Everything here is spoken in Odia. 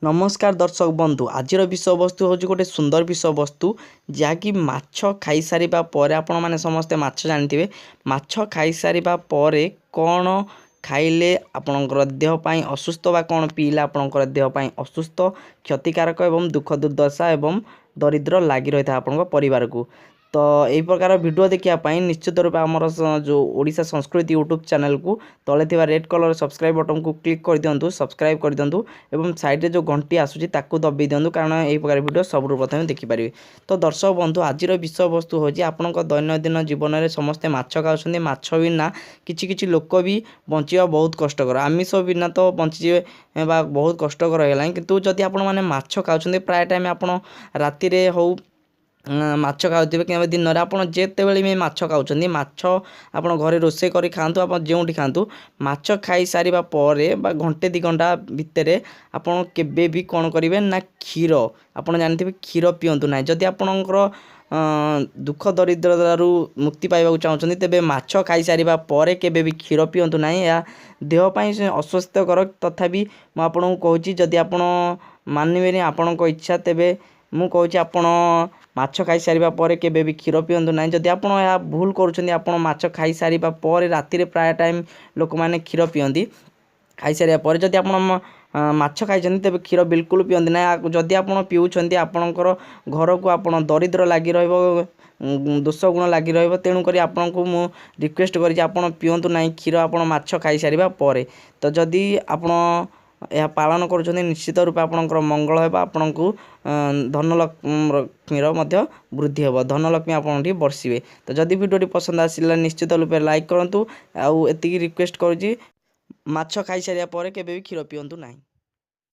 ନମସ୍କାର ଦର୍ଶକ ବନ୍ଧୁ, ଆଜିର ବିଷୟବସ୍ତୁ ହେଉଛି ଗୋଟେ ସୁନ୍ଦର ବିଷୟବସ୍ତୁ, ଯାହାକି ମାଛ ଖାଇସାରିବା ପରେ, ଆପଣମାନେ ସମସ୍ତେ ମାଛ ଜାଣିଥିବେ, ମାଛ ଖାଇସାରିବା ପରେ କ'ଣ ଖାଇଲେ ଆପଣଙ୍କର ଦେହ ପାଇଁ ଅସୁସ୍ଥ ବା କ'ଣ ପିଇଲେ ଆପଣଙ୍କର ଦେହ ପାଇଁ ଅସୁସ୍ଥ, କ୍ଷତିକାରକ ଏବଂ ଦୁଃଖ ଦୁର୍ଦ୍ଦଶା ଏବଂ ଦରିଦ୍ର ଲାଗି ରହିଥାଏ ଆପଣଙ୍କ ପରିବାରକୁ। ତ ଏହି ପ୍ରକାର ଭିଡ଼ିଓ ଦେଖିବା ପାଇଁ ନିଶ୍ଚିତ ରୂପେ ଆମର ଯେଉଁ ଓଡ଼ିଶା ସଂସ୍କୃତି ୟୁଟ୍ୟୁବ୍ ଚ୍ୟାନେଲକୁ ତଳେ ଥିବା ରେଡ୍ କଲର୍ ସବସ୍କ୍ରାଇବ୍ ବଟନ୍କୁ କ୍ଲିକ୍ କରିଦିଅନ୍ତୁ, ସବସ୍କ୍ରାଇବ୍ କରିଦିଅନ୍ତୁ ଏବଂ ସାଇଡ଼୍ରେ ଯେଉଁ ଘଣ୍ଟି ଆସୁଛି ତାକୁ ଦବାଇ ଦିଅନ୍ତୁ, କାରଣ ଏହି ପ୍ରକାର ଭିଡ଼ିଓ ସବୁଠୁ ପ୍ରଥମେ ଦେଖିପାରିବେ। ତ ଦର୍ଶକ ବନ୍ଧୁ, ଆଜିର ବିଷୟବସ୍ତୁ ହେଉଛି ଆପଣଙ୍କ ଦୈନନ୍ଦିନ ଜୀବନରେ ସମସ୍ତେ ମାଛ ଖାଉଛନ୍ତି। ମାଛ ବିନା କିଛି କିଛି ଲୋକ ବି ବଞ୍ଚିବା ବହୁତ କଷ୍ଟକର। ଆମିଷ ବିନା ତ ବଞ୍ଚିଯିବେ ବା ବହୁତ କଷ୍ଟକର ହେଇଗଲାଣି, କିନ୍ତୁ ଯଦି ଆପଣମାନେ ମାଛ ଖାଉଛନ୍ତି, ପ୍ରାୟ ଟାଇମ୍ ଆପଣ ରାତିରେ ହେଉ ମାଛ ଖାଉଥିବେ କିମ୍ବା ଦିନରେ, ଆପଣ ଯେତେବେଳେ ବି ମାଛ ଖାଉଛନ୍ତି, ମାଛ ଆପଣ ଘରେ ରୋଷେଇ କରି ଖାଆନ୍ତୁ, ଆପଣ ଯେଉଁଠି ଖାଆନ୍ତୁ, ମାଛ ଖାଇସାରିବା ପରେ ବା ଘଣ୍ଟେ 2 ଘଣ୍ଟା ଭିତରେ ଆପଣ କେବେ ବି କ'ଣ କରିବେ ନା କ୍ଷୀର, ଆପଣ ଜାଣିଥିବେ, କ୍ଷୀର ପିଅନ୍ତୁ ନାହିଁ। ଯଦି ଆପଣଙ୍କର ଦୁଃଖ ଦରିଦ୍ରତାରୁ ମୁକ୍ତି ପାଇବାକୁ ଚାହୁଁଛନ୍ତି, ତେବେ ମାଛ ଖାଇସାରିବା ପରେ କେବେ ବି କ୍ଷୀର ପିଅନ୍ତୁ ନାହିଁ। ଏହା ଦେହ ପାଇଁ ଅସ୍ୱାସ୍ଥ୍ୟକର। ତଥାପି ମୁଁ ଆପଣଙ୍କୁ କହୁଛି, ଯଦି ଆପଣ ମାନିବେନି ଆପଣଙ୍କ ଇଚ୍ଛା, ତେବେ ମୁଁ କହୁଛି ଆପଣ ମାଛ ଖାଇସାରିବା ପରେ କେବେ ବି କ୍ଷୀର ପିଅନ୍ତୁ ନାହିଁ। ଯଦି ଆପଣ ଏହା ଭୁଲ କରୁଛନ୍ତି, ଆପଣ ମାଛ ଖାଇସାରିବା ପରେ ରାତିରେ ପ୍ରାୟ ଟାଇମ୍ ଲୋକମାନେ କ୍ଷୀର ପିଅନ୍ତି ଖାଇସାରିବା ପରେ। ଯଦି ଆପଣ ମାଛ ଖାଇଛନ୍ତି, ତେବେ କ୍ଷୀର ବିଲକୁଲ ପିଅନ୍ତି ନାହିଁ। ଯଦି ଆପଣ ପିଉଛନ୍ତି, ଆପଣଙ୍କର ଘରକୁ ଆପଣ ଦରିଦ୍ର ଲାଗି ରହିବ, ଦୋଷ ଗୁଣ ଲାଗି ରହିବ। ତେଣୁକରି ଆପଣଙ୍କୁ ମୁଁ ରିକ୍ୱେଷ୍ଟ କରିଛି, ଆପଣ ପିଅନ୍ତୁ ନାହିଁ କ୍ଷୀର ଆପଣ ମାଛ ଖାଇସାରିବା ପରେ। ତ ଯଦି ଆପଣ ଏହା ପାଳନ କରୁଛନ୍ତି, ନିଶ୍ଚିତ ରୂପେ ଆପଣଙ୍କର ମଙ୍ଗଳ ହେବ, ଆପଣଙ୍କୁ ଧନଲକ୍ଷ୍ମୀର ମଧ୍ୟ ବୃଦ୍ଧି ହେବ, ଧନଲକ୍ଷ୍ମୀ ଆପଣଙ୍କଠି ବର୍ଷିବେ। ତ ଯଦି ଭିଡ଼ିଓଟି ପସନ୍ଦ ଆସିଲା, ନିଶ୍ଚିତ ରୂପେ ଲାଇକ୍ କରନ୍ତୁ। ଆଉ ଏତିକି ରିକ୍ୱେଷ୍ଟ କରୁଛି, ମାଛ ଖାଇସାରିବା ପରେ କେବେ ବି କ୍ଷୀର ପିଅନ୍ତୁ ନାହିଁ।